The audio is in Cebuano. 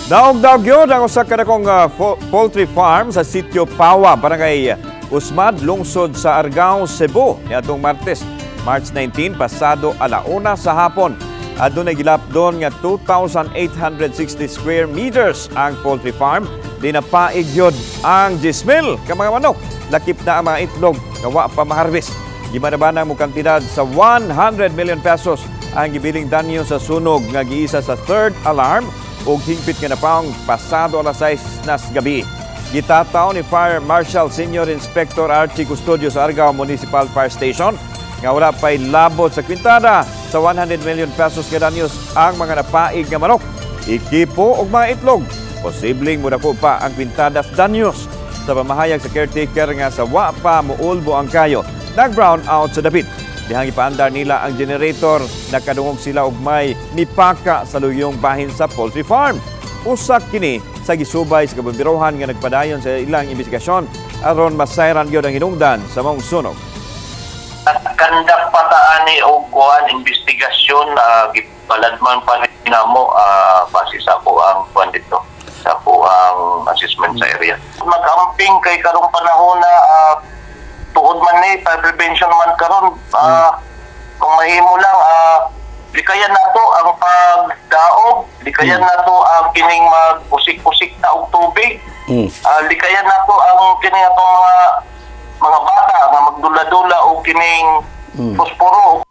Daog-daog yun ang usa ka dakong poultry farm sa Sitio Pawa, Barangay Usmad, lungsod sa Argao, Cebu, niadtong Martes, March 19, pasado 1:00 sa hapon. Adunay gilapdon nga 2,860 square meters ang poultry farm. Di napaig yun ang 10,000 ka mga manok. Lakip na ang mga itlog nga wa pa maharvest. Gibanabanang mo kantidad sa ₱100 million ang gibiling danyo sa sunog nga giisa sa third alarm ug hingpit nga napaong pasado alas 6 nas gabi. Gitataw ni Fire Marshal Senior Inspector Archie Custodio sa Argao Municipal Fire Station nga wala pa'y labot sa kwintada sa ₱100 million nga danyos ang mga napaig nga manok, ekipo ug mga itlog. Posibleng mudako pa ang kwintada sa danyos sa pamahayag sa caretaker nga sa wa pa muulbo ang kayo, nag-brown out sa dapit. Dihang ipaandar nila ang generator, nakadungog sila og may mipaka sa luyong bahin sa poultry farm. Usa kini sa gisubay sa kabomberohan nga nagpadayon sa ilang investigasyon aron masayran gyud ang hinungdan sa maong sunog. Nag-conduct pa ta ani og kuan, investigasyon, gipaladman pa ni namo base sa ako ang kuan dito, sa ako ang assessment sa area. Mag-amping kay karong panahon na tuod man ni fire prevention man karon, kung mahimo lang, likayan nato ang pagdaog, likayan nato ang kining mag-usik-usik na og tubig. Likayan nato ang kining atong mga bata nga magdula-dula og kining posporo.